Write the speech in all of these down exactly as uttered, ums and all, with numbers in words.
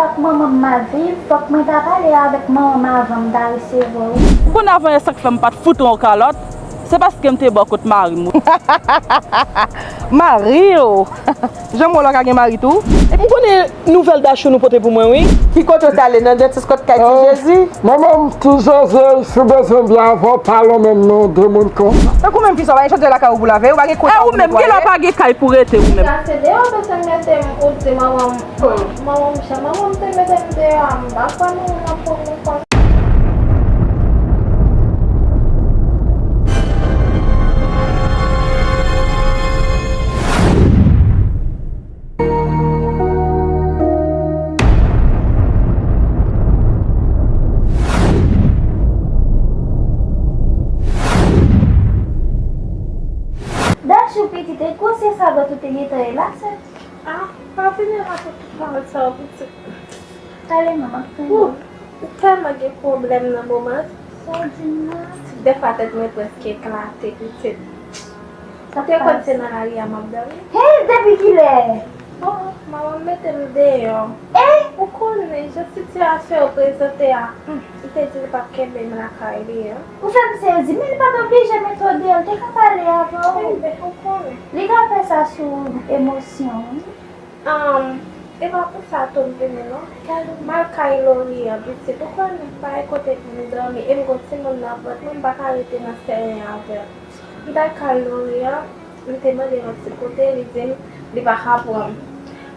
Ak manman m m ap viv, fòk mwen ta pale avèk manman m avan m ta resevwa w. Ou konn avan yè sa k fè m pa t fout ou yon kalòt, se paske m te bò kot mari m wi. Mari w? Jan m wè w la w ka gen mari tou? Epi ou konnen nouvèl Dachou nou pote pou mwen wi. Ki kote w t ale nan dantis kot kay Ti Jezi? Manman m Ti Jezi, si w bezwen byen avè w, pa lonmen m non, de moun konsa. Tankou menm fi sa w pa gen chantyè lakay ou pou lave, ou pa gen kwen sa ou pou netwaye. Ou menm, genlè w pa gen kay pou rete ou menm. Sa se deyò w bezwen mete m, ou di manman m. Manman m, jan manman m te mete m deyò a, m pa kwè manman m ap pran m konsa. Dachou pitit, e gwosè sa vant ou te gentan ye la, sè? Ah, pa vini la pou tout pawòl sa yo, pitit. Pale non, m ap tande w. Ou tèlman gen pwoblèm nan moman. Sa w di m nan? Dèfwa tèt mwen prèske eklate, pitit. Ou te konn se nan lari a m ap dòmi? Hey, depi kilè? Oh, manman m mete m deyò. Eh? Ou konnen jan sitiyasyon yo prezante a, hmm, li te di li p ap kenbe m lakay li an. Ou fè m sezi, men li pa t oblije mete w deyò, l te ka pale avè w. Enben, ou konnen. Li ka fè sa sou emosyon, wi. Ahn, e pa pou sa tou m vini non. M al kay Lori an, pitit, ou konnen m pa gen kote pou m dòmi, e m gon timoun nan vant mwen, m pa ka rete nan sèren avè l. M t al kay Lori an, m te mande yon ti kote, li di m li pa ka pran m.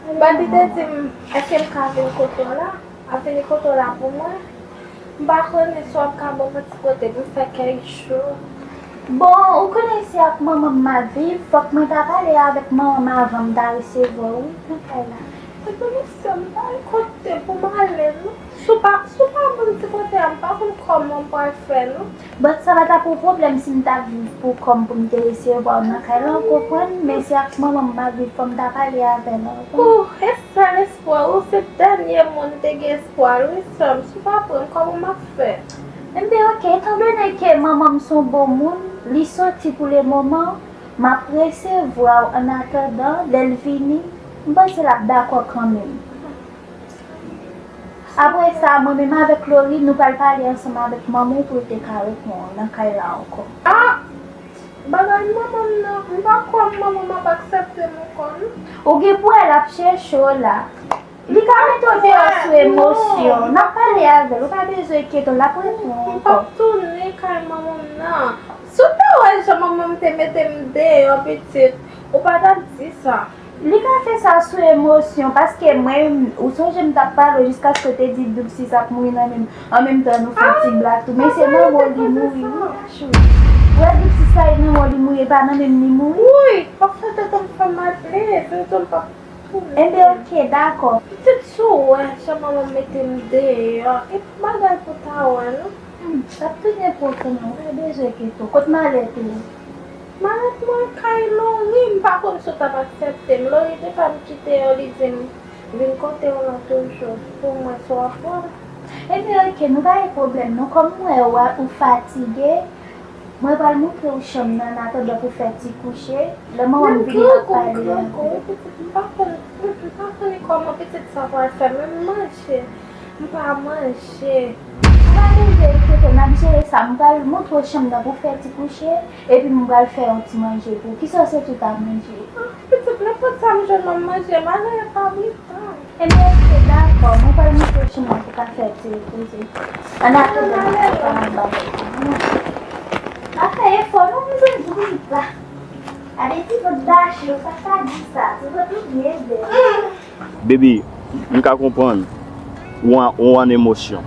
But li te di m, èske m ka vin kote w la? Ap vini kote w la pou mwen? M pa konnen si w ap ka ban mwen ti kote pou m fè kèk jou. Bon, ou konnen se ak manman m m ap viv, fòk mwen ta pale avèk manman m avan m ta resevwa w, wi, nan kay la. Epi mesye, m pa gen kote pou m ale non. Si w pa, si w pa ban m ti kote a, m pa konn kòman m pral fè non. But sa pa t ap yon pwoblèm si m t ap viv pou kò m pou m te resevwa w nan kay la, w konprann? Men se ak manman m m ap viv, fò m ta pale avè l avan. Ou, e sèl espwa w, ou se dènye moun m te gen espwa l wi, sè m. Si w pa pran m, kòman m ap fè? Enben, oke, etandone ke manman m se yon bon moun, li soti pou le moman, m ap resevwa w annatandan, lè l vini, m panse l ap dakò kanmenm. Apre sa, mwen menm avèk Lori, nou pral pale ansanm avèk manman w pou l te ka reponn w nan kay la ankò. Ah! Bagay manman m nan, m pa kwè manman m ap aksepte m ankò non. Ou gen pou wè l ap chèche w la. Li ka mete w deyò sou emosyon. N ap pale avè l, ou pa bezwen enkyete w, l ap reponn w ankò. M p ap tounen kay manman m nan. Si w te wè jan manman m te mete m deyò, pitit, ou pa t ap di sa. Li ka fè sa sou emosyon, paske mwen, ou sonje m t ap pale w jiskaske w te di Doub Sis ap mouri nan men m, an menm tan nou fè ti blag tou, men se nan men w li mouri wi, Dachou. Ou wè Doub Sis la e nan men w li mouri, e pa nan men m li mouri. Wouyy, w ap fè tèt an m fè m mal, plezi, m di w m p ap tounen. Enben oke, dakò. Pitit, si w wè jan manman m mete m deyò, e pa bagay pou w ta wè non. Hmm, l ap tounen pou w tounen, ou pa bezwen enkyete w. Kot malèt ou? Malèt mwen kay Lori, m pa konn si w t ap aksepte m. Lori te fè m kite yo, li di m vin kote w lan toujou pou m wè si w ap pran m. Ebyen oke, nou pa gen pwoblèm non. Kòm m wè w a, ou fatige, mwen pral montre w chanm nan annatandan pou w fè ti kouche. Lè manman m vini, n ap pale ankò. Wi, pitit, m pa konn, m pa konnen kòman pitit sa pral fè, men m manje. M pa manje. Ou pa bezwen enkyete w, n ap jere sa. M pral montre w chanm nan pou w fè ti kouche, epi m pral fè yon ti manje pou w. Kisa w soti w ta manje? Ah, pitit, nenpòt sa m jwenn nan m manje, malere pa blitan. Ebyen, oke, dakò, mwen pral montre w chanm nan pou w ka fè ti repoze. Annatandan, m ap pale anba. Pa fè efò non, m jwenn pitit la. Gade ti vant Dachou, sa ka di sa, ti vant ou byen bèl. Baby, m ka konprann ou an, ou an emosyon.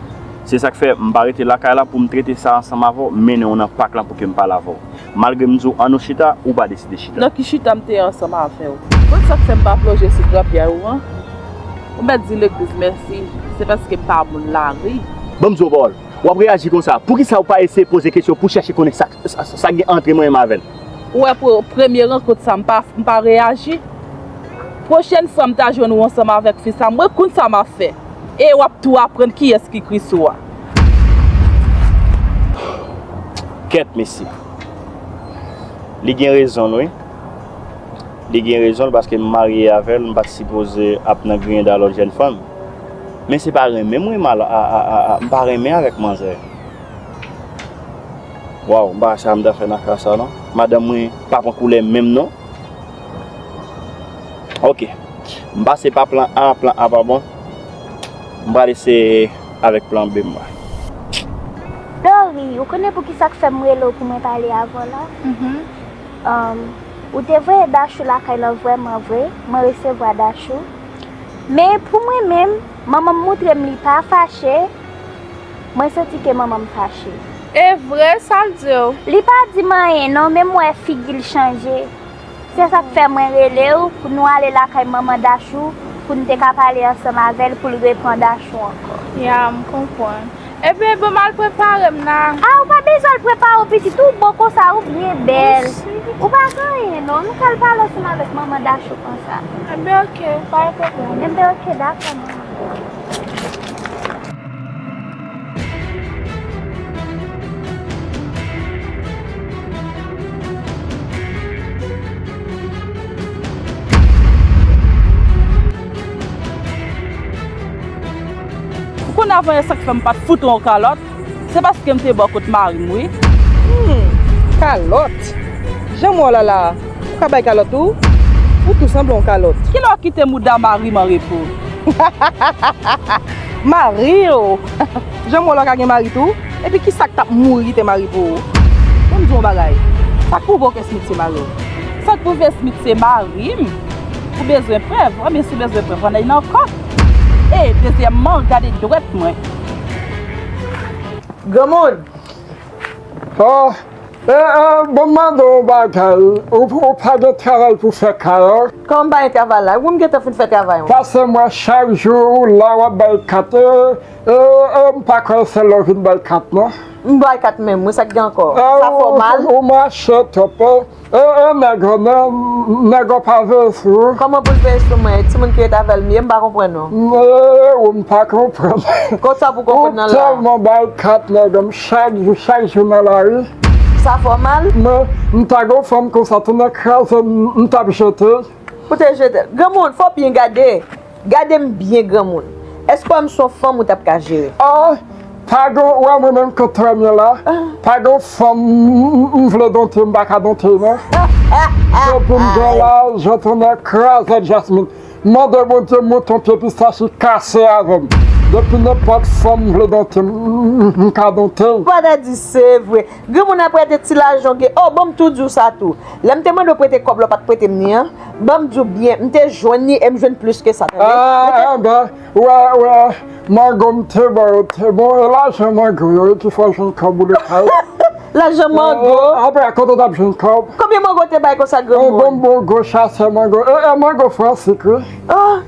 Se sa k fè m pa rete lakay la pou m trete sa ansanm avè w, mennen w nan pak lan pou ke m pale avè w. Malgre m di w ann nou chita, ou pa deside chita. Nan ki chita m te ye ansanm avè w? Konn sa k fè m pa plonje sou gran pyè ou an? Ou mèt di legliz mèsi, se paske m pa moun lari. Ban m di w yon pawòl. W ap reyaji konsa. Poukisa w pa eseye poze kesyon pou chèche konnen sa, sa, sa gen antre mwen menm avè l? Ou wè, pou premye rankont sa, m pa, m pa reyaji. Pwochèn fwa m ta jwenn ou ansanm avèk fi sa, mwen konn sa m ap fè. E w ap tou aprann kiyès ki Kris ou a. Kèt, mesye. Li gen rezon l, wi. Li gen rezon l paske m marye avè l, m pa t sipoze ap nan griyen da lòt jèn fanm. Men se pa renmen mwen mal, a, a, a, a, m pa renmen avèk manzè. Waw, m pa wè sa m ta fè nan ka sa non. Madanm mwen pa pran koulè menm non. Ok. M pase pa plan A, plan A pa bon. M pral eseye avèk plan B mwen. Dori, ou konnen poukisa k fè m rele w pou mwen pale avè w la? Um, ou te voye Dachou lakay lan vrèman vre, mwen resevwa Dachou. Men pou mwen menm, manman m moutre m li pa fache, mwen santi ke manman m fache. E vre, sa l di w? Li pa di m anyen non, men m wè figi l chanje. Se sa k fè mwen rele w pou nou ale lakay manman Dachou, pou n te ka pale ansanm avè l pou l repran Dachou ankò. Ya, m konprann. Ebyen, bon, m al prepare m la. A, ou pa bezwen al prepare w pitit, ou bon konsa, ou byen bèl. Ou pa gen anyen non, nou ka al pale ansanm avèk manman Dachou konsa. Ebyen, ok, pa gen pwoblèm. Ebyen, ok, dakò, manman. Ou konn avan yè sa k fè m pa t fout ou yon kalòt, se paske m te bò kot mari m wi. Hmm, kalòt? Jan m wè w la la, ou ka bay kalòt tou? Ou tou sanble yon kalòt. Kilè w kite mouda mari m an repo? Mari w! Jan m wè w la ka gen mari tou? Epi kisa k t ap mouri kite mari pou ou? Ban m di w yon bagay. Sa k pwouve w ke Smith se mari w? Sa k pwouve Smith se mari m? Ou bezwen prèv? Anben si w bezwen prèv, ann al nan kòt. E, dezyèmman, gade dwèt mwen. Granmoun! Oh, e, e, bon, m mande w yon bagay. Ou, ou pa gen travay pou fè kay ou? Kòman m pa gen travay la? Ou menm gentan fin fè travay ou. Paske m wè chak jou ou la w ap bay kat. E, e, e, m pa kwè se lè w vin bay kat non. M bay kat menm, wi, sa k gen ankò? Sa fè w mal? Ou, ou mache twòp. E, e, nèg yo, nè-, nèg yo pa veye sou ou. Kòman pou l veye sou mwen? E timoun ki ret avè l m ye, m pa konprann non. E, ou m pa konprann. Konsa pou konprann nan la. Ou tèlman bay kat nèg yo, m chak jou, chak jou nan lari. Sa fè w mal? Men, m ta gen yon fanm konsa, tonnè kraze m, m t ap jete l. Ou te jete l? Granmoun, fò w byen gade. Gade m byen granmoun. Èske w wè m se yon fanm ou t ap ka jere? Ah, pa gen, ou wè mwen menm kontrè m ye la. Pa gen yon fanm m, m, m vle donte, m pa ka donte non. Depi m gen laj, jan tonnè kraze Jasmine. M mande Bondye mouton pye pistache kase avè m. Depi nenpòt fanm m vle donte, m, m, m ka donte l. Ou pa ta di se vre. Granmoun ap prete ti lajan w gen. Oh, ban m tou di w sa tou. Lè m te mande w prete kòb la, w pa t prete m ni an. Ban m di w byen, m te jwenn li e m jwenn plis ke sa, tande. Ah, ah, ben, wè, wè, mango m te ba w yo te bon, e lajan mango yo wi ki fè w jwenn kòb ou de kay. Lajan mango? Eh, apre, kote w t ap jwenn kòb? Konbyen mango w te bay konsa, granmoun? Yon bon, bon gwo chasè mango. E, e mango fransik, wi. Ah!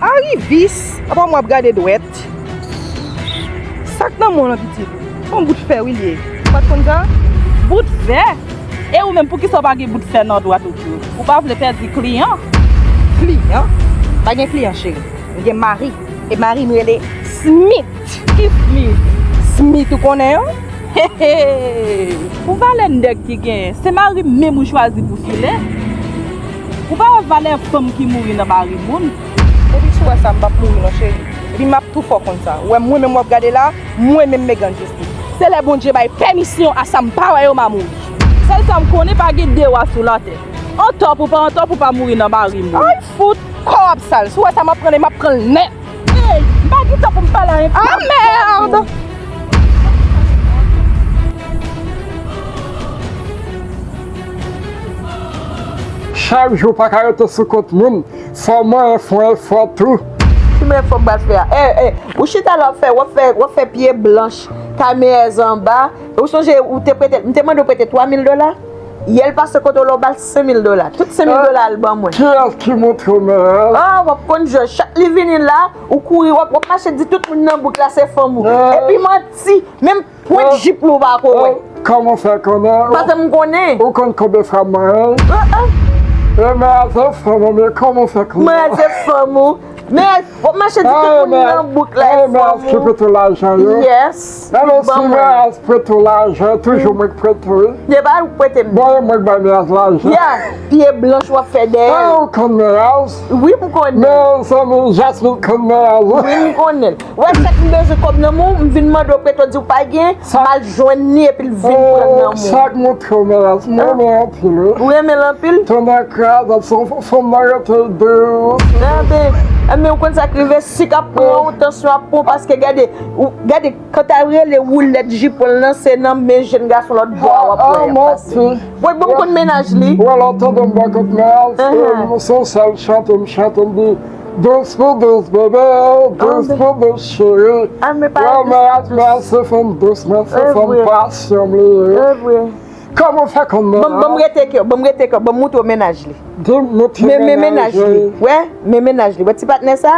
Arivis, apa mwen ap gade dwèt. Sa k nan men w lan pitit? Se yon bout fè wi l ye. Ou pa t konn sa? Bout fè? E ou menm poukisa w pa gen bout fè nan dwèt ou tou? Ou pa vle pèdi kliyan? Kliyan? Pa gen kliyan cheri. M gen mari. E mari m rele Smith. Ki Smith? Smith ou konnen an? Hehe! Pou valè nèg ki genyen, se mari m menm ou chwazi pou filen? Ou pa wè valè fanm ki mouri nan mari moun? Epi si w wè sa, m p ap mouri non cheri. Epi m ap tou fè w konn sa. Ou wè mwen menm w ap gade la, mwen menm Megan Justice. Se lè Bondye bay pèmisyon a sa m pa wè yo m a mouri. Sèl sa m konnen, pa gen de wa sou latè. Antòp ou pa antòp ou pa mouri nan mari moun. Ay fout! Kò w ap sal. Si w wè sa m ap pran, m ap pran l nèt. Ey, m pa gen tan pou m pale a yon fanm. Ah merde! Chak jou w pa ka rete sou kont moun, fò w manyen fè yon efò tou. Ki mwen efò m pral fè a? Ey, ey, ou chita la w ap fè, w ap fè, w ap fè pye blanch, kay meyèz anba. Ou sonje ou te prete, m te mande w prete twa mil dola? Yè l pase kote w la, w ba l senk mil dola. Tout senk mil dola a l ban mwen. Kiyès ki montre w meyèz? Ah, w ap konn jwe. Chak li vini la, ou kouri, w ap, w ap mache di tout moun nan bouk la se fanm ou. Epi manti, menm pwent jip li w pa ko wè. Kòman w fè konnen? Paske m konnen. Ou konn konbyen fwa m manyen? E mè a se fanm ou, men kòman w fè konnen? Mè a se fanm ou. Men w ap mache di tout moun nan bouk la e fanm ou. Ki prete w lajan yo? Yes. Alò si mè a prete w lajan, toujou mwen k prete w, wi. Se pa ou k prete m. Bon, e mwen k bay mè a lajan. Ya, pye blanch w ap fè dèyè. Ah, ou konn mè a? Wi, m konnen. Mezanmi, Jasmine konn mè a, wi. Wi, m konnen. Ou wè chak m bezwen kòb nan men w, m vin mande w prete w di w pa gen, m al jwenn li epi l vin pran l nan men w. Sa k montre w mè a, m renmen anpil, wi. Ou renmen l anpil? Tonnè krazèt, se yon fanm nan rete dous. Enben, enben, ou konn sa k rive, sik ap pran w, tansyon ap pran w, paske gade, ou, gade, kanta rele woulèt jipon l nan, se nan men jèn gason lòt bò a w ap wè l ap pase. Woy, bon, m konn mennaj li. Ou wè lè w tande m bò kot mè a, se yon sèl chante m chante, m di, dous pou dous bebe, dous pou dous cheri. Wè mè a, mè a se fanm dous, mè a se fanm pasyon m li ye. Kòman w fè konn mè a? Ban m rete kè w, ban m rete kè w, ban m moutre w mennaj li. Men, men mennaj li. Wè, men mennaj li. Wè ti patnè sa?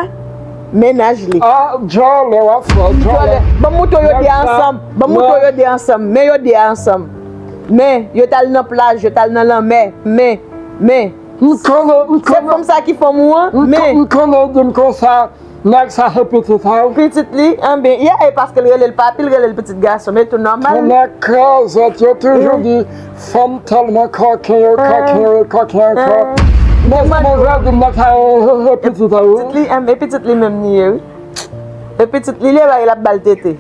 Mennaj li. Ah, djòlè w ap fè, djòlè. Ban m moutre w yo de a ansanm. Ban m moutre w yo de a ansanm. Men yo de a ansanm. Men, yo t al nan plaj, yo t al nan lanmè. Men, men. M konnen, m konnen. Se fanm sa ki fanm ou an, men. M konnen, di m konsa. Nèg sa se pitit a w? Pitit li, enben, ya, e paske l rele l papi, l rele l pitit gason, men tou nòmal. Tonnè krazèt, yo toujou di fanm tèlman kòken, yo kòken, yo kòken ankò. Men si mwen vle di m nèg sa se pitit a w, wi. Pitit li, enben, pitit li menm li ye, wi. E pitit li, li bay l ap ba l tete.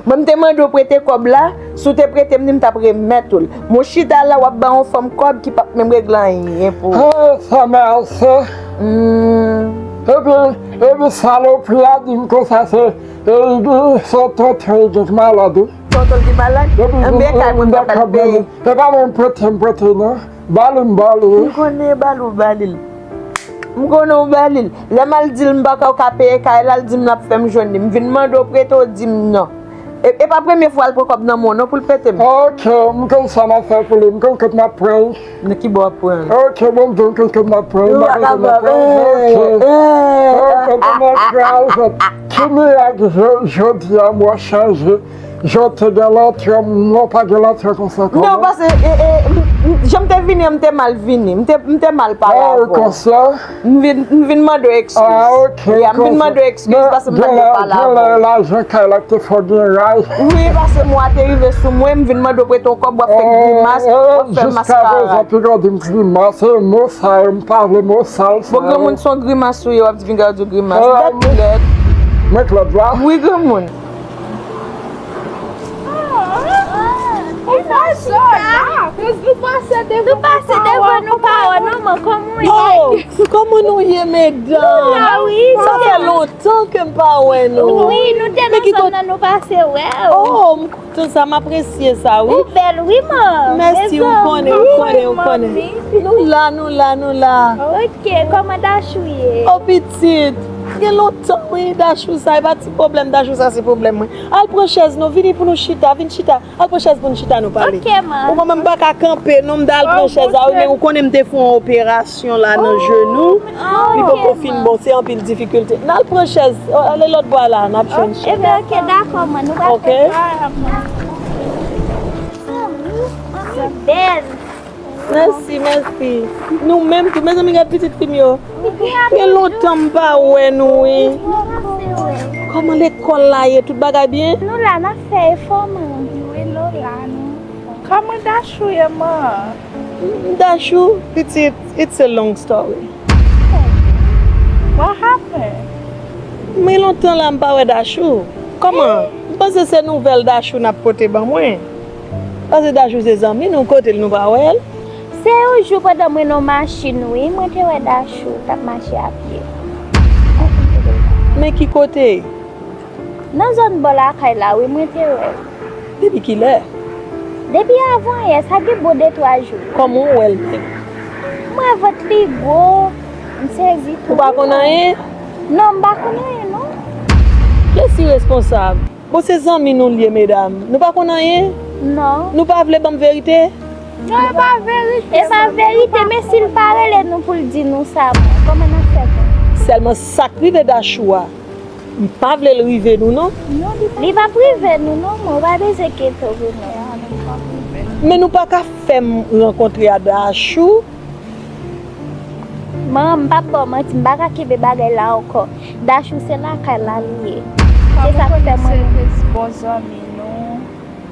Mwen m te mande w prete kòb la, si w te prete m li, m t ap remèt ou l. Men w chita la, w ap bay yon fanm kòb ki p ap menm regle anyen pou ou. Oh, sa mèsi. Epi, epi salopri a di m konsa se, e, se tonton l ki malad, wi. Tonton l ki malad? Enben kay mwen m t ap al peye. E pa mwen m prete, m prete non. Ba li m ba li. M konnen ba li w ba li l. M konnen w ba li l. Lè m al di l m pa ka, w ka peye kay la, l di m l ap fè m jwenn li. M vin mande w prete, w di m non. E, e pa premye fwa l pran kòb nan men w non pou l prete m. Ok, m konn sa m ap fè pou li. M konn kote m ap pran l. Nan ki bò w ap pran l? Ok, bon, m di w m konn kote m ap pran l. M pa konn kote m ap pran l. Ok. Ok, kote m ap pran l. Ki mirak jodi a mwen chanje. Jan w te gen lontan, mwen pa gen lontan konsa ankò non. Non, paske, e, e, m, m, jan m te vini an, m te mal vini. M te, m te mal pale avè w. Ah, ou konsyan? M vin, m vin mande w ekskiz. Ah, ok, m konsyan. Ya, m vin mande w ekskiz paske m pa t dwe pale avè w. Genlè, genlè lajan kay la ki te fè w gen raj. Wi, paske mwa te rive sou mwen, m vin mande w prete yon kòb, w ap fè grimas, w ap fè maskara. Jiska prezan, piga w di m grimas, e mo sa yo, m pa vle mo sal sa yo. Bon, granmoun, se yon grimas ou ye, w ap di piga w di w grimas. Dèt lèd. Mwen k lèd la? Wi, granmoun. Nou pase devan nou pa wè nou, man, kòman w ye? Oh, kòman nou ye, medam? Nou la, wi. Sa fè lontan ke m pa wè nou. Wi, nou te nan zòn nan, nou pase wè w. Oh, m kontan sa, m apresye sa, wi. Ou bèl, wi, man. Mèsi, ou konnen, ou konnen, ou konnen. Nou la, nou la, nou la. Ok, kòman Dachou ye? Oh, pitit, gen lontan, wi, Dachou sa, e pa ti pwoblèm, Dachou sa se pwoblèm mwen. Al pran chèz non, vini pou nou chita, vin chita. Al pran chèz pou n chita, nou pale. Ok, man. Ou konprann m pa ka kanpe, non, m t al pran chèz la, wi, men ou konnen m te fè yon operasyon la nan jenou. Li poko fin bon, se anpil difikilte. N al pran chèz, ale lòt bò la, n ap jwenn chèz. Ebyen, ok, dakò, man. Nou pral fè sa, man. Manmi, manmi bèl. Mèsi, mèsi. Nou menm tou, mezanmi, gad pitit fi m yo. Gen lontan m pa wè nou, wi. Kòman lekòl la ye? Tout bagay byen? Nou la, n ap fè efò, man. Wi, nou la, nou. Kòman Dachou ye, man? Dachou, pitit, it's a long story. What happened? Men lontan la m pa wè Dachou. Kòman? M panse se nouvèl Dachou n ap pote ban mwen. Paske Dachou se zanmi nou, kote l nou pa wè l? Se yon jou pandan mwen nan machin, wi, mwen te wè Dachou t ap mache a pye. Men ki kote? Nan zòn bò lakay la, wi, mwen te wè l. Depi kilè? Depi avanyè, sa gen bon de twa jou. Kòman w wè l menm? M wè vant li gwo, m sezi tou. Ou pa konn anyen? Non, m pa konn anyen, non. Kiyès ki responsab? Bon, se zanmi nou l ye, medam. Nou pa konn anyen? Non. Nou pa vle ban m verite? Non, e pa verite. E pa verite, men si l pa rele nou pou l di nou sa, bon, kòman n ap fè pou? Sèlman sa k rive Dachou a, m pa vle l rive nou, non. Non, li p ap rive nou, non, men w pa bezwen enkyete w pou nou. Men nou pa ka fè m rankontre a Dachou? Manman, m p ap ba w manti, m pa ka kenbe bagay la ankò. Dachou se lakay la li ye. Se sa k fè mwen menm.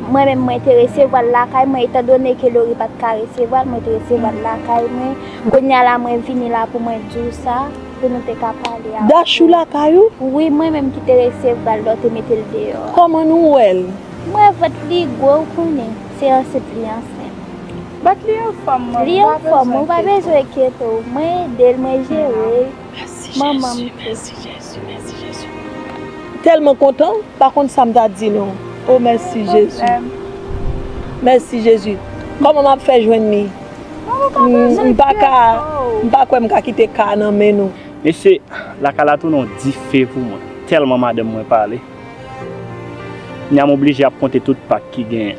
Mwen menm mwen te resevwa l lakay mwen, etandone ke Lori pa t ka resevwa l, mwen te resevwa l lakay mwen. Kounye a la mwen vini la pou mwen di w sa, pou nou te ka pale avè w. Dachou lakay ou? Wi, mwen menm ki te resevwa l lè w te mete l deyò a. Kòman nou wè l? Mwen vant li gwo, ou konnen. Se ansent li ansent. Bat li anfòm, manman. Li anfòm, ou pa bezwen enkyete w. Mwen ede l, mwen jere. Manman m tou. Tèlman kontan, pa konn sa m ta di non. O mèsi Jezi. Mèsi Jezi. Kòman m ap fè jwenn li? M pa ka, m pa kwè m ka kite ka nan men nou. Mesye, lakay la tounen yon dife pou mwen. Tèlman madanm mwen pale. Kounya m oblije ap konte tout pak ki genyen.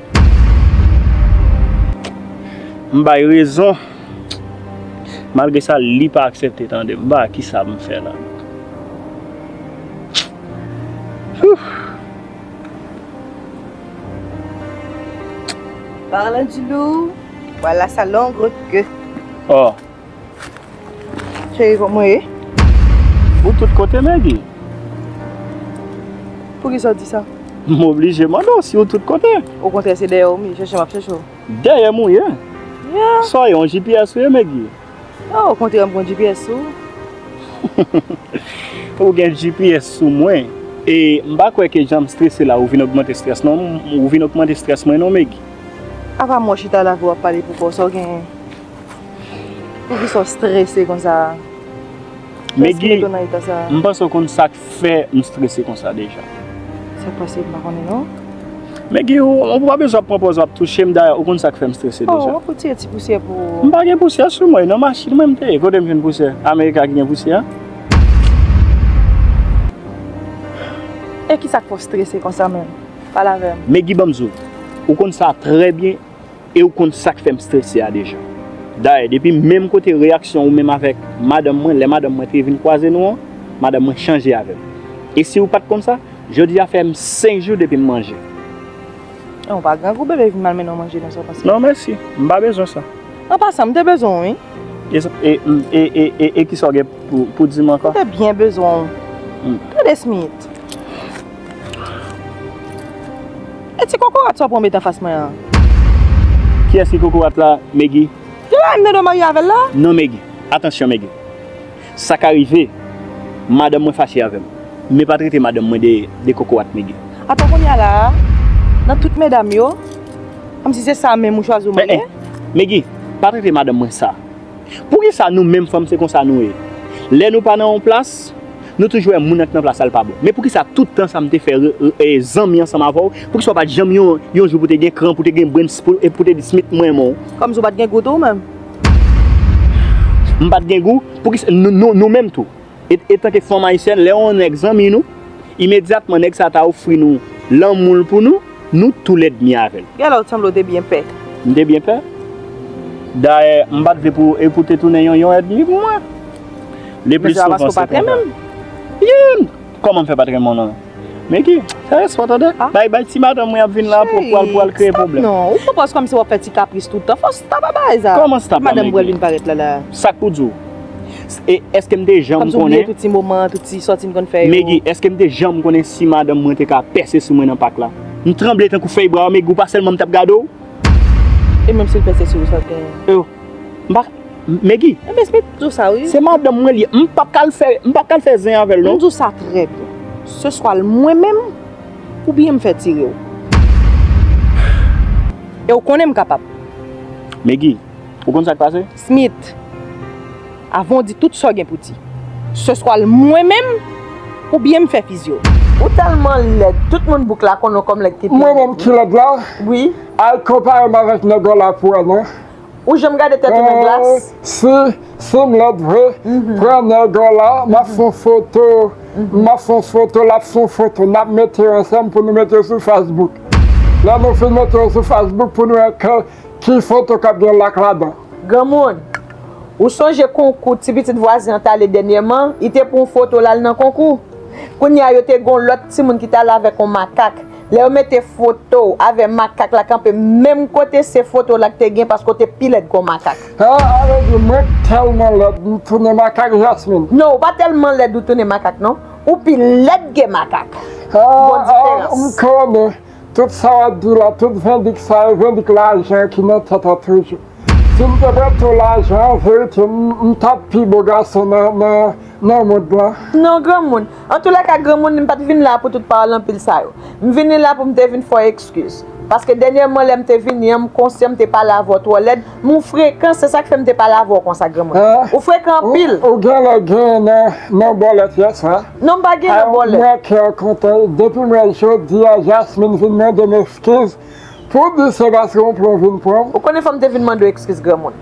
M bay rezon. Malgre sa, li pa aksepte tande m. M pa wè kisa m fè la. Parlant du loup, voilà sa longue route que. Oh. Cheri, kòman w ye? Ou tout kote, Maggie? Poukisa w di sa? M oblije mande w si ou tout kote. Okontrè, se dèyè w m ye, chèche m ap chèche w. Dèyè m ou ye? Yeah. Sa w ye, yon G P S ou ye, Maggie? Non, okontrè, m pran G P S sou ou. Ou gen G P S sou mwen. E m pa kwè ke jan m strese la ou vin ogmante strès non, ou vin ogmante strès mwen non, Maggie. Apa m wè w chita la epi w ap pale pou kò w, sa w genyen? Poukisa w strese konsa? Sa ki mete w nan eta sa a? Maggie, m panse w konn sa k fè m strese konsa deja. Sa k pase? M pa konnen non. Maggie, ou, ou pa bezwen ap pran pòz w ap touche m, dayè ou konn sa k fè m strese deja. Oh, w ap retire ti pousyè pou ou. M pa gen pousyè sou mwen, nan machin mwen m te ye. Kote m jwenn pousyè? America ki gen pousyè? E kisa k fè w strese konsa menm? Pale avè m. Maggie, ban m di w, ou konn sa trè byen e ou konn sa k fè m strese a deja. Dayè, depi menm kote reyaksyon ou menm avèk madanm mwen, lè madanm mwen te vin kwaze nou an, madanm mwen chanje avè m. E si ou pa t konn sa, jodi a fè m senk jou depi m manje. Ou pa grangou, bebe, vin mal mennen w manje non, sa w panse? Non, mèsi. M pa bezwen sa. An pasan, m te bezwen w, wi. E, e, e, e, e, e kisa w gen pou, pou di m ankò? M te byen bezwen w. Hmm. Tande, Smith. E ti kokorat sa w pran w met anfas mwen an? Kiyès ki kokorat la, Maggie? Yo la, m nan do marye avè l la? Non, Maggie. Atansyon, Maggie. Sa ka rive, madanm mwen fache avè m. Men pa trete madanm mwen de, de kokorat, Maggie. Atò kounye a la a, nan tout medam yo, kòmsi se sa menm ou chwazi w marye? Eh, eh. Maggie, pa trete madanm mwen sa. Poukisa nou menm fanm se konsa nou ye? Lè nou pa nan yon plas, nou toujou wè moun nan ki nan plas la l pa bon. Men poukisa tout tan sa m te fè re- re- e, zanmi ansanm avè w, poukisa w pa t janm yon, yon jou pou te gen kran, pou te gen brens, pou, e pou te di Smith m renmen w? Kòmsi w pa t gen gou tou ou menm? M pa t gen gou? Poukisa nou, nou, nou menm tou? E, etanke fanm ayisyèn, lè yon nèg zanmi nou, imedyatman nèg sa ta ofri nou lanmou l pou nou, nou tou lèdmi avè l. Genlè w t sanble w te byen pè. M te byen pè? Dayè, m pa t vle pou, e pou te tounen yon, yon èdmi pou mwen. Le pli souvan se konsa. Youn! Kòman m fè pa t renmen w non? Meki, fè respè w tande. Bay, bay ti madanm mwen ap vin la pou pral, pral kreye pwoblèm. Non, ou pran pòz kòmsi w ap fè ti kapris tout tan. Fò stop a bagay sa. Kòman stop la, Meki? Madanm m pral vin parèt la la. Sa k pou di w? E èske m te janm konnen? Kòmsi w bliye tout ti moman, tout ti sòti n konn fè yo. Meki, èske m te janm konnen si madanm mwen te ka pèse sou mwen nan pak la? M tranble tankou fèy bwa, Meki, ou pa sèlman m t ap gade w? E menm si l pèse sou ou, sa w genyen? M pa, Meki. Enben, Smith, di w sa, wi. Se madanm mwen li ye. M p ap ka al fè, m p ap ka al fè zen avè l, non. M di w sa trè byen. Se swa l mwen menm, oubyen m fè tire w. E w konnen m kapab. Meki, ou konn sa k pase? Smith, avan w di tout sa w gen pou di, se swa l mwen menm, oubyen m fè fizye w. Ou tèlman lèd, tout moun bouk la konnen w kòm lèd ki pi lèd. Mwen menm ki lèd la? Wi. Al konpare m avèk nèg la pou wè non. Ou janm gade tèt ou nan glas? Si, si m lèd vre, pran nèg la, m ap fè yon foto, m ap fè yon foto, l ap fè yon foto, n ap mete yo ansanm pou nou mete yo sou Facebook. Lè nou fin mete yo sou Facebook pou nou wè ki, ki foto k ap gen lak ladan. Granmoun, ou sonje konkou ti pitit vwazen an t ale dènyèman, li te pran yon foto l al nan konkou. Kounye a yo te gen yon lòt timoun ki t ale avèk yon makak. Lè yo mete foto w avè makak la kanpe menm kote, se foto w la k te gen, paske w te pi lèd ke yon makak. Ah, ale di mwen k tèlman lèd, m tounen makak, Jasmine. Non, ou pa tèlman lèd ou tounen makak, non. Ou pi lèd ke makak. Gon diferans. M konnen. Tout sa w ap di la, tout vendik sa yo, vendik lajan ki nan tèt an toujou. Si m te pran tout lajan an, verite, m, m t ap pi bo gason nan, nan, nan mond lan. Non, granmoun. Antoulèka, granmoun, m pa t vin la pou tout pawòl anpil sa yo. M vini la pou m te vin fè w ekskiz. Paske dènyèman, lè m te vini an, m konsyan m te pale avè w twò lèd. Men w frekan, se sa k fè m te pale avè w konsa, granmoun. Ou frekan anpil. Ou genlè gen nan, nan bòlèt yèswa. Non, m pa gen nan bòlèt. Mwen kè w kontan. Depi m wè jodi a, Jasmine vin mande m eskiz. Pou di se paske yon plan vin pran m. Ou konnen fò m te vin mande w ekskiz, granmoun.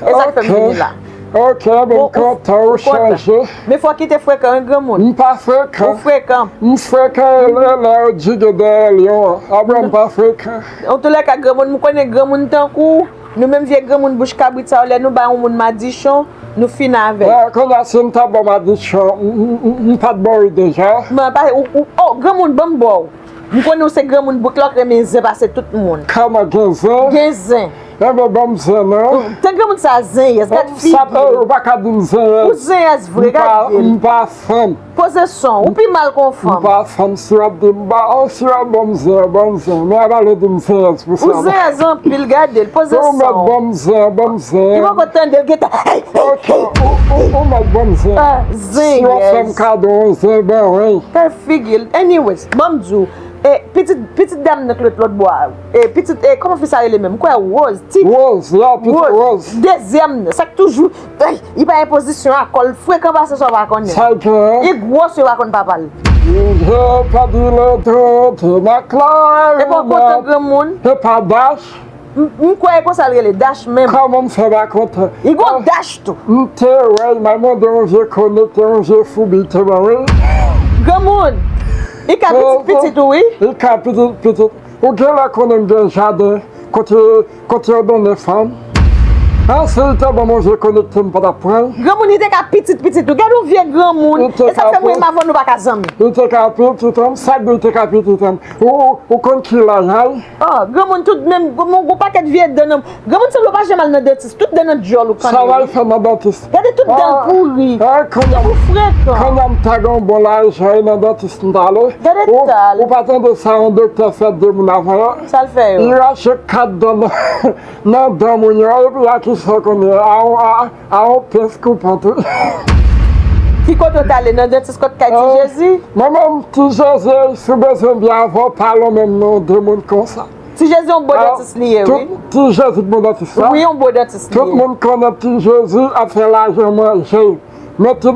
E sa k fè m vini la. Ok, ben m kontan ou chanje. Men fò w kite frekan wi, granmoun. M pa frekan. Ou frekan. M frekan e lè, lè yo djige dèyè lyon an. Apre m pa frekan. Antoulèka, granmoun, m konnen granmoun tankou w, nou menm vye granmoun bouch kabrit sa yo, lè nou bay yon moun madichon, nou fin avè l. Kounye a, si m ta ba w madichon, m, m, m, m pa t ba w li deja? Men, pa, ou, ou, oh, granmoun, ban m ba w. M konnen w se granmoun bout la, w renmen zen pase tout moun. Kòman, gen zen? Gen zen. Enben, ban m zen, non. Tan granmoun sa zenyès, gad figi l. Ou pa ka di m zenyès. Ou zenyès vre, gade l. M pa fanm. Poze son w, ou pi mal ke yon fanm. M pa fanm, si w ap di m ba, oh, si w ap ban m zen, ban m zen. Men a pale di m zenyès pou sa. Ou zenyès anpil, gade l, poze son w. Ou mèt ban m zen, ban m zen. Li poko tande l, gentan, hey, hey, hey. Ok, ou, ou, ou mèt ban m zen. Si w ap fè m kado yon zen, ban mwen. Figi l. Anyways, ban m di w, e, pitit, pitit dam nan k ret lòt bò a, e, pitit, e, kòman fi sa rele menm? M kwè Rose, ti. Rose, ya, pitit Rose. Dezyèm nan, sa k toujou, ey, li pa gen pozisyon a kò l, frekan pase sa w pa konnen. Sa l gen? Li gwòs, yo pa konn papa l. E pa w kontan granmoun? E pa Dash? M, m kwè e konsa l rele, Dash menm. Kòman m fè pa kontan? Li gon Dash tou. M te wè l, m al mande yon vye konekte, yon vye foubi, l te ban mwen. Granmoun, li ka pitit pitit ou wi. Li ka pitit pitit. Ou genlè konnen m gen jaden kote, kote yo donnen fanm. An, si l te ban m yon vye konekte, m pa t ap pran l. Granmoun, li te ka pitit pitit ou. Gade yon vye granmoun. E sa k fè mwen menm avè w nou pa ka zanmi. Li te ka pitit an, m, sa k di l te ka pitit an. Ou, ou, ou konn ki laj a l? Oh, granmoun, tout menm, gon, gon pakèt vye dan nan, granmoun sanble w pa janm al nan dantis, tout dan nan dyòl ou kanne. Sa w al fè nan dantis? Gade tout dan l pouri. Tankou frekan. Kòman m ta gen yon bon lajan nan dantis m t ale? Gade ta l. Ou pa tande sa yon doktè fè de moun avan yo? Sa l fè yo? Li rache kat dan nan, nan dan moun yo, epi a kisa w konnen? A, a, A yon pens koupan tou. Ki kote w t ale? Nan dantis kot kay Ti Jezi? Mwen menm, Ti Jezi, si w bezwen byen avè w, pale w menm non, de moun konsa. Ti Jezi yon bon dantis li ye, wi. Ti Jezi bon dantis la. Wi, yon bon dantis li ye. Tout moun konnen Ti Jezi ap fè lajan manje. Men ti,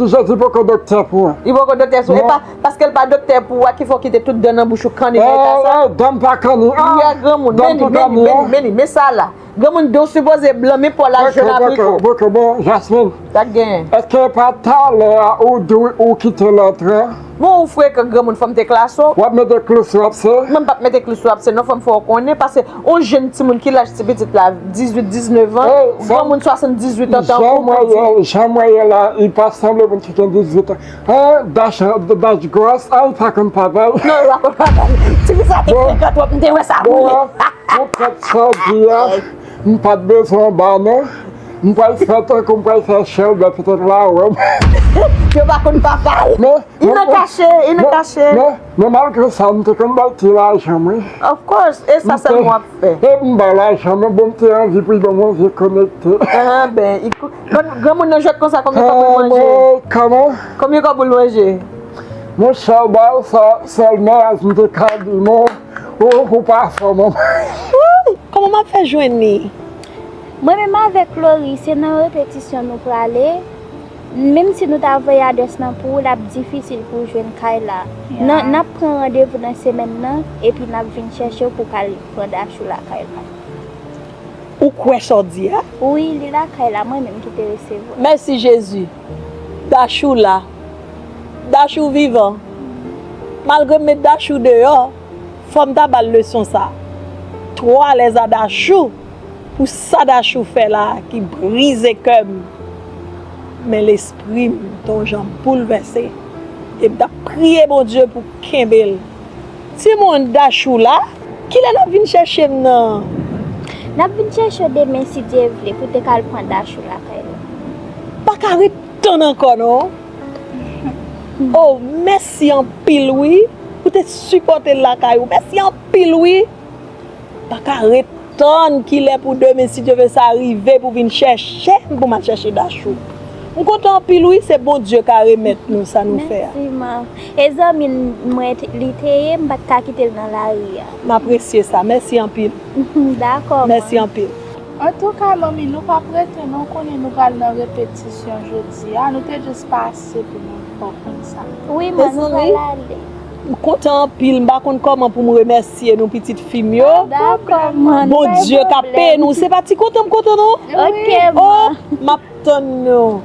Ti Jezi poko doktè pou mwen. Li poko doktè pou ou. E pa paske l pa doktè pou ou a ki fè w kite tout dan nan bouch ou kanni nan eta sa? Dan m pa kanni. Wi, a granmoun. Men li, men li, men li, men li, men sa la. Granmoun, dan w sipoze blan, men po w la jòn abriko. Poko, poko, poko. Bon, Jasmine. Sa k genyen? Èske pa talè a ou di w ou kite lòt an? Bon, ou frekan granmoun, fò m te klase w. W ap mete klou sou abse? Mwen, m p ap mete klou sou abse non, fò m fè w konnen, paske yon jenn timoun ki laj ti pitit la, dizuit, diznèf an, granmoun swasanndizuit an tankou w pou di. Jan m wè yo la, li pa sanble moun ki gen dizuit an. An, Dash, Dash gwòs, an, li pa konn papa l. Non, li pa konn papa l. Tifi sa te frekan twòp, m te wè sa boule. Poutèt sa w di a, m pa t bezwen anba non. M pral fè tankou m pral fè chèlbè petèt la wè m. Yo pa konn papa l. Men, men, nan kache, e nan kache. Men, men malgre sa, m te konn ba l ti lajan m wi. Of course, e sa sèlman w ap fè. E m ba l lajan, men bon, m te anvi pou l ban m yon vye konekte. Anben, granmoun nan jwèt konsa, konbyen kòb ou manje? Kòman? Konbyen kòb ou manje? Monchè, ba l sa sèlman, as m te ka di non. Ou, ou pa fò, manman. Kòman m ap fè jwenn li? Mwen menm avèk Lori, se nan repetisyon nou prale. Menm si nou ta voye adrès lan pou ou, l ap difisil pou w jwenn kay la. Nan, n ap pran randevou nan semèn nan, epi n ap vin chèche w pou w ka al pran Dachou lakay la. Ou kwè sa w di a? Wi, li lakay la, mwen menm ki te resevwa l. Mèsi Jezi. Dachou la. Dachou vivan. Malgre m met Dachou deyò, fò m ta ba l leson sa. Twa lèz a Dachou pou sa Dachou fè la a ki brize kè m. Men lespri m te yon jan boulvèse. E m t ap priye Bondye pou kenbe l. Timoun, Dachou la? Kilè n ap vin chèche m nan? N ap vin chèche w demen, si Dye vle, pou te ka al pran Dachou lakay nou. Pa ka ret tann ankò, non. Oh, mèsi anpil, wi, pou te sipòte l lakay ou. Mèsi anpil, wi. Pa ka ret tann kilè pou demen, si Dye vle, sa rive pou vin chèche m, pou m al chèche Dachou. M kontan anpil, wi, se Bondye ka remèt nou sa nou fè a. Mèsi, man. E zanmi mwen te- li te ye, m pa t ka kite l nan lari a. M apresye sa. Mèsi anpil. Dakò, man. Mèsi anpil. Antouka, manmi, nou p ap rete, non, konnen nou pral nan repetisyon jodi a. Nou te jis pase pou nou fè w konn sa. Wi, man, nou pral ale. M kontan anpil, m pa konn kòman pou m remèsye nou, pitit fi m yo. Dakò, man. Bondye k ap peye nou. Se pa ti kontan m kontan, non. Ok, man. Oh, m ap tann nou.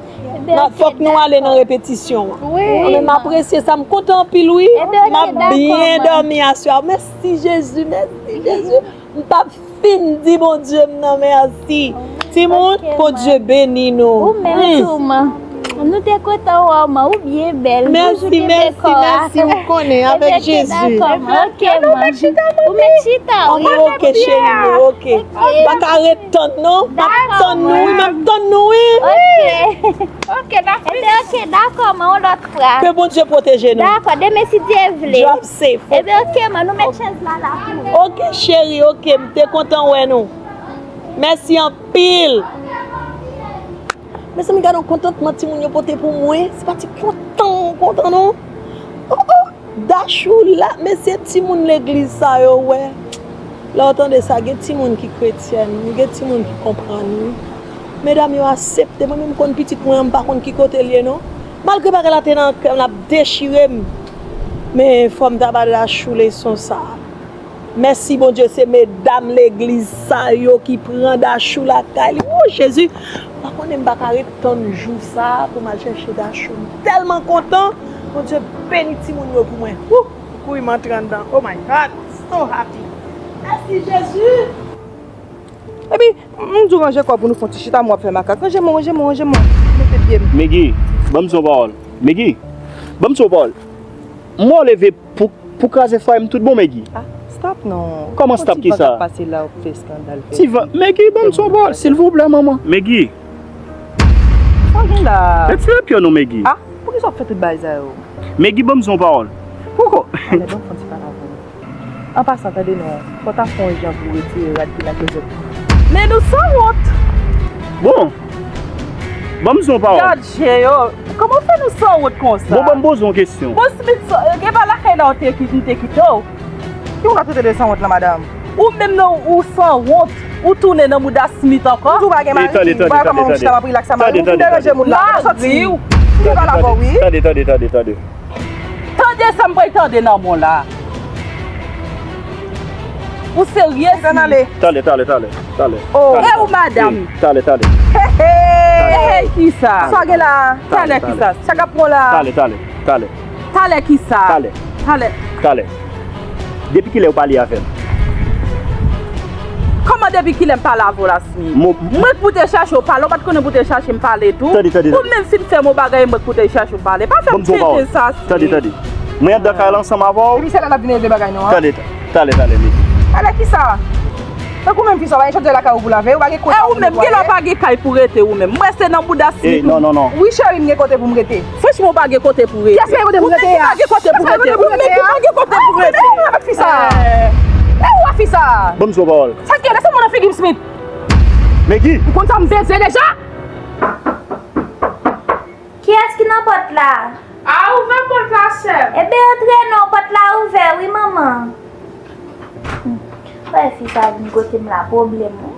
Fòk nou ale nan repetisyon an. Wi. Men m apresye sa, m kontan anpil, wi. M ap byen dòmi aswè a. Mèsi, Jezi, mèsi, Jezi. M p ap fin di Bondye m nan mèsi. Timoun, Bondye beni nou. Ou menm tou, man. Nou te kontan wè w, man. Ou byen bèl. Mèsi, mèsi, mèsi. Ou konnen, avèk Jezi. Dakò, man. Ok, man. Ou mèt chita, wi. Ok, cheri, ok. Pa ka ret tann, non. M ap tann nou, wi. M ap tann nou, wi. Ok. Ok, n ap vini. Ebyen, ok, dakò, man, yon lòt fwa. Ke Bondye pwoteje nou. Dakò, demen, si Dye vle. Drive safe. Ebyen, ok, man, nou met chèz la la pou ou. Ok, cheri, ok, m te kontan wè nou. Mèsi anpil. Mezanmi, gade yon kontantman timoun yo pote pou mwen. Se pa ti kontan, kontan, non. Oh, oh. Dachou la, mesye, timoun legliz sa yo, wè. Lè w tande sa, gen timoun ki kretyèn, gen timoun ki konprann, wi. Medam yo aksepte, mwen menm m konn pitit mwen an, m pa konn ki kote l ye, non. Malgre bagay la te nan kè m, l ap dechire m. Men fò m ta ba Dachou leson sa. Mèsi Bondye, se medam legliz sa yo ki pran Dachou lakay li. Wou, Jezi! M pa konnen m pa ka ret tann jou sa a pou m al chèche Dachou. M tèlman kontan. Bondye beni timoun yo pou mwen. Wou! M kouri m antre anndan. Oh my God! So happy! Mèsi, Jezi! Epi, m di w ranje kò w pou nou fè yon ti chita, men w ap fè makak. Ranje men w, ranje men w, ranje men w. Mete pye m. Megi, ban m di w yon pawòl. Megi, ban m di w yon pawòl. M wè w leve pou, pou kraze fwaye m tout bon, Megi. Ah, stop non. Kòman stop ki sa? Ti van k ap pase la, w ap fè eskandal, fè. Ti van, Megi, ban m di w yon pawòl, silvouplè, manman. Megi. Sa gen la? Retire pye w non, Megi. Ah, poukisa w ap fè tout bagay sa yo? Megi, ban m di w yon pawòl. Poukò? Alè, ban m fè yon ti pale avè w. An pasan, tande non, fò w ta fè yon jan pou w retire rad ki nan klozèt ou. Men nou sanwont! Bon, ban m di w yon pawòl. Gad je yo! Kòman w fè nou sanwont konsa? Bon, ban m poze w yon kesyon. Bon, Smith, sa- gen pa lakay la w te ki- m te kite w? Ki moun k ap trete de sanwont la, madanm? Ou menm non, ou sanwont, ou tounen nan mouda Smith ankò? Ou di w pa gen mari? Tande, tande, tande, tande. Tande, tande, tande. Ou vin deranje moun la. Mari w! M te pale avè w, wi. Tande, tande, tande, tande. Tande sa m pral tande nan men w la. Ou serye, Smith? Talè, talè, talè, talè. Oh. E ou, madanm? Talè, talè. Hey, hey, kisa? Sa gen la? Talè, kisa? Sa k ap pran la? Talè, talè, talè. Talè kisa? Talè. Talè. Talè. Depi kilè ou pale avè m? Kòman depi kilè m pale avè w la, Smith? Mwen k pou te chache w pale, ou pa t konnen pou te chache m pale tou? Tande, tande, tande. Ou menm fin fè m yon bagay, mwen k pou te chache w pale. Pa fè m tenten sa, Smith. Tande, tande. Mwen anndan kay la ansanm avè w. Epi se la n ap vin regle bagay nou an. Tande, talè, talè, Megi. Talè kisa? Tankou menm fi sa, w pa gen chantyè lakay ou pou lave, ou pa gen kote pou netwaye. E ou menm, kilè w pa gen kay pou rete ou menm? Mwen se nan bouda Smith. Eh, non, non, non. Wi, cheri, m gen kote pou m rete. Franchman, ou pa gen kote pou rete. Kiyès ki pa gen kote pou rete? Ou menm ki pa gen kote pou rete. Ou menm ki pa gen kote pou rete. E ou a fi sa? E ou a fi sa? Ban m di w yon pawòl. Sa k ye? Lèse mwen nan figi m, Smith. Megi! Ou konn sa m bezwen deja? Kiyès ki nan pòt la? A, ouvè pòt la, sè m. Ebyen, antre non, pòt la ouvè, wi, manman. Hmm. Wè, fi sa vin kote m la, pwoblèm, wi.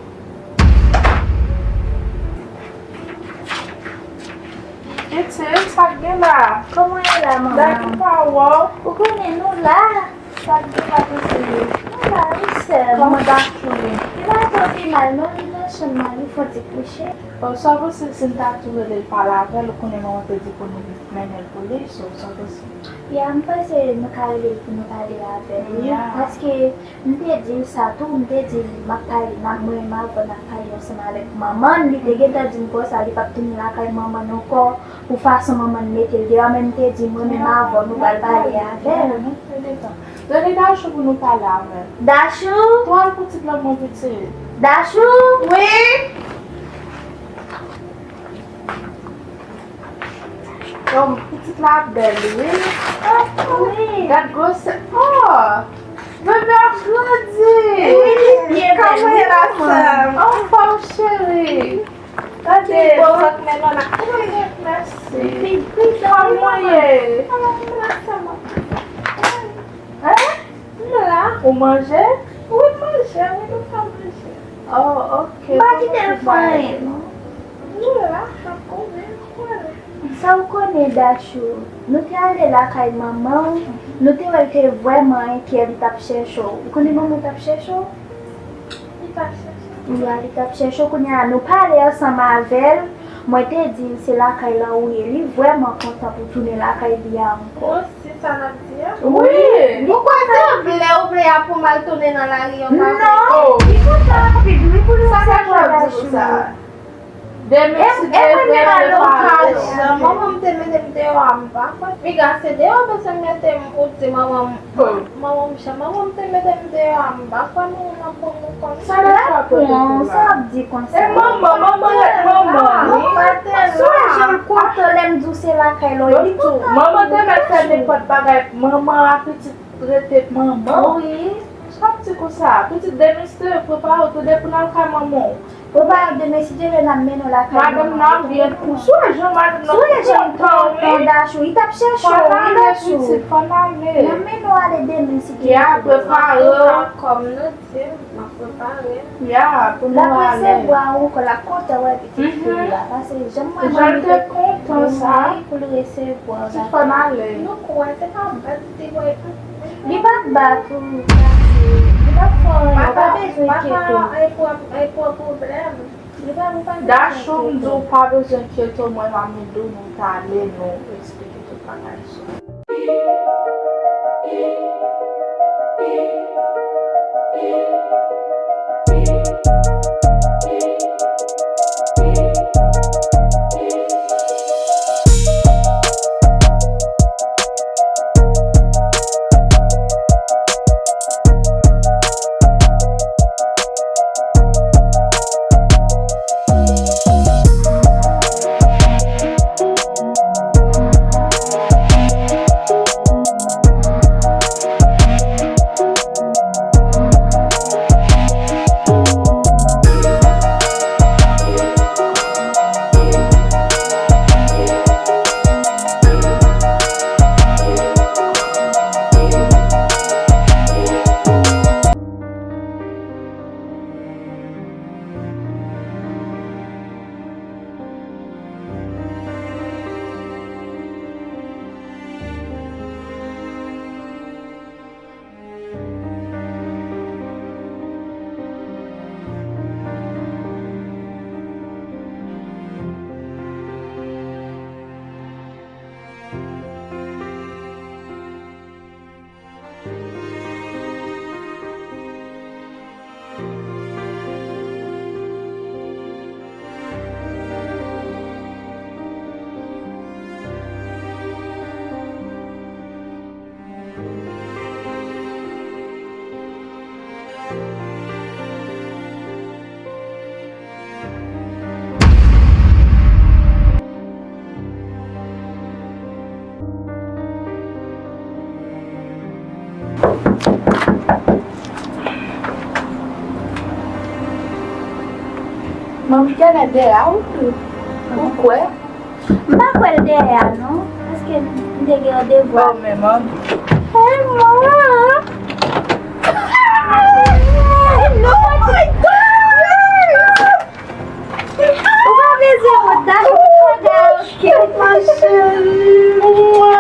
Ete, sa k gen la? Kòman w ye la, manman? Daki pa wè w. Ou konnen nou la. Sa k gen la, pitit? Nou la, wi, sè m. Kòman Dachou ye? Li pa twò pi mal, non, li nan chanm nan, li fè yon ti kouche. Bon, sa w panse si n ta tou rele l pale avè l, ou konnen manman te di pou nou mennen l pou li, so, sa w panse? Ya, m panse nou ka rele l pou nou pale avè l, wi. Ya. Paske M te di l sa tou, m te di l, m ap pale, n ap, mwen menm avè w n ap pale ansanm avèk manman n, li te gentan di m konsa, li p ap tounen lakay manman n ankò, pou fason manman n mete l deyò, men m te di, mwen menm avè w, nou pral pale avè l. Rele Dachou pou nou pale avè l. Dachou? Tou al pou ti granmoun pitit. Dachou? Wi? Bon, pitit la bèl, wi. Wi. Gad gwosè. Oh! Bebe ap grandi. Wi, li byen bèl, wi, manman. Anfòm, cheri. Gade, bon, fòk men non la. Mèsi. Kòman w ye? Hein? M la. Ou manje? Wi, m manje, wi, nou fè manje. Oh, ok. M pa kite l fè anyen, non. Nou la, n ap konnen, wala. Sa w konnen, Dachou, nou te ale lakay manman w, nou te wè l te vrèman enkyè, li t ap chèche w. Ou konnen manman w t ap chèche w? Li t ap chèche m? Wi, li t ap chèche w. Kounye a, nou pale ansanm avè l, mwen te di l se lakay la ou ye. Li vrèman kontan pou tounen lakay li a ankò. Bon, se sa n ap di a? Wi, li kontan. Ou kwè se vle ou vle a pou m al tounen nan lari an pa vre? Non, li kontan anpil, wi, pou l resevwa Dachou. Demen si Dye vle, nou pale. Jan manman m te mete m deyò a, m pa kwè. Piga se deyò bezwen mete m, ou di manman m, manman m, jan manman m te mete m deyò a, m pa kwè nou nan pran nou kòm. Sa l ap pran, sa l ap di konsa? E manman, manman rete manman, wi. Sou jan l kontan lè m di w se lakay la, li tou. Manman te mèt fè nenpòt bagay, manman a pitit. Rete manman. Wi. Sa w ap di konsa? Pitit demen si Dye vle, prepare w tande pou n al kay manman w. Prepare w demen si Dye vle n ap mennen w lakay manman w. Madanm nan ap byen pou sou jan madanm nan kontan, wi. Dachou, li t ap chèche w, wi, Dachou. Fò n ale, pitit, fò n ale. N ap mennen w ale demen si Dye vle. Ya, prepare w. Kòm nou di, m ap prepare. Ya, pou nou ale. L ap resevwa w ankò, l ap kontan wè pitit fi l la. Pase jan manman li te kontan sa. Jan l te kontan pou l resevwa w la. Pitit, fò n ale. Nou kwè se pa bèt. Li p ap bat ou, Dachou. Li p ap fè w anyen, ou pa bezwen enkyete w. Dachou, m di w pa bezwen enkyete w, mwen m ap ede w, nou t ale, nou eksplike tout bagay sou. Manmi genlè dèyè a wi. Ou kwè? M pa kwè l dèyè a non, paske m te gen yon devwa. Oh, men manmi. Hey, manman! Oh my God! Ou pa bezwen wont, Dachou, tout bagay oke. Ma chérie, mwa.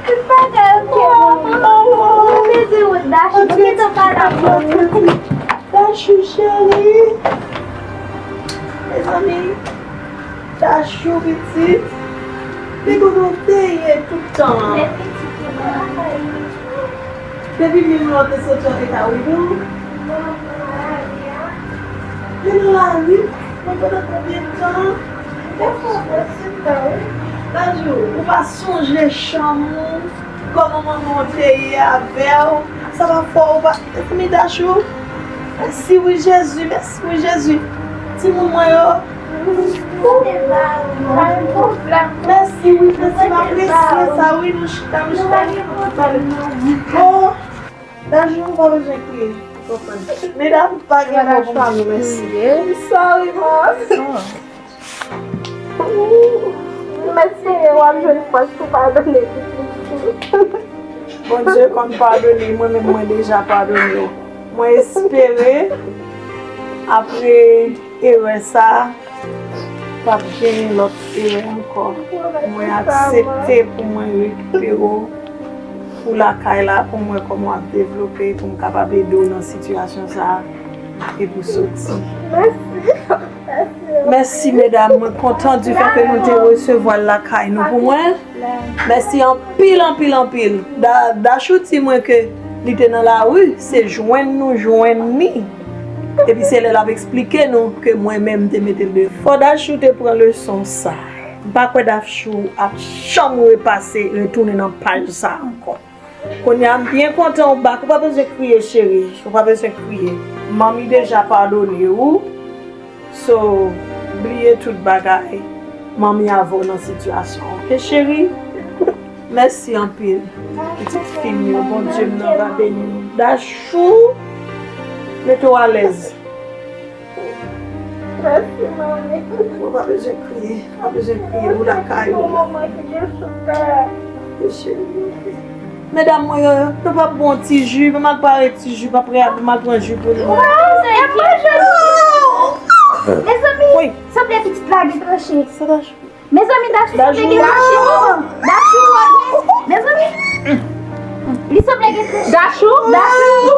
Tout bagay oke, manman. Ou pa bezwen wont, Dachou. Nou gentan pale avè w. Dachou, cheri. Mezanmi, Dachou, pitit. Men kote w te ye tout tan an? Men pitit, ou pa bay. Depi menm lè w te soti, w te ka wè nou. Men nan lari, mwen pandan konbyen tan? Dèfwa, mwen se ta, wi. Dajou, ou pa sonje chanm ou? Kòman manman w te ye avè w? Sa pa fè w pa. Mezanmi, Dachou. Mèsi wi Jezi, mèsi wi Jezi. Timoun mwen yo. Mèsi wi, mèsi, m apresye sa wi, nou chita, nou chita. Oh, Dachou, ou pa bezwen kriye. Ou konprann. Medam, pa gen mo pou m di nou mèsi. Sorry, mom. M espere w ap jwenn fòs pou padone pitit ou. Bondye konn padone, mwen menm mwen deja padone w. Mwen espere, apre erè sa, p ap gen lòt erè ankò. Mwen aksepte pou mwen rekipere w, pou lakay la, pou m wè kòman w ap devlope, pou m kapab ede w nan sitiyasyon sa a, e pou soti. Mèsi. Mèsi, medam. Mwen kontan di fè ke nou te resevwa l lakay nou pou mwen. Mèsi anpil, anpil, anpil. Da, Dachou di mwen ke li te nan lari, se jwenn nou jwenn li. Epi se lè l ap eksplike nou ke mwen menm te mete l deyò. Fò Dachou te pran leson sa. M pa kwè Dachou ap janm repase, retounen nan paj sa ankò. Kounye a, m byen kontan ou back. Ou pa bezwen kriye, cheri. Ou pa bezwen kriye. Manmi deja padone ou. So, bliye tout bagay. Manmi avè w nan sitiyasyon. Oke, cheri? Mèsi anpil. Pitit fi m yo, Bondye m nan va beni nou. Dachou, mete w alèz. Mèsi, manmi. Ou pa bezwen kriye. Ou pa bezwen kriye. Ou lakay ou. Manman ki gen sou tè. Cheri. Medam mwen yo, nou p ap bon ti ji, m al pare ti ji, m ap re-, m al pran ji pou nou. Mezanmi, sanble pitit la gen tranche. Mezanmi, Dachou sanble gen tranche. Dachou, mezanmi. Li sanble gen tranche. Dachou, Dachou.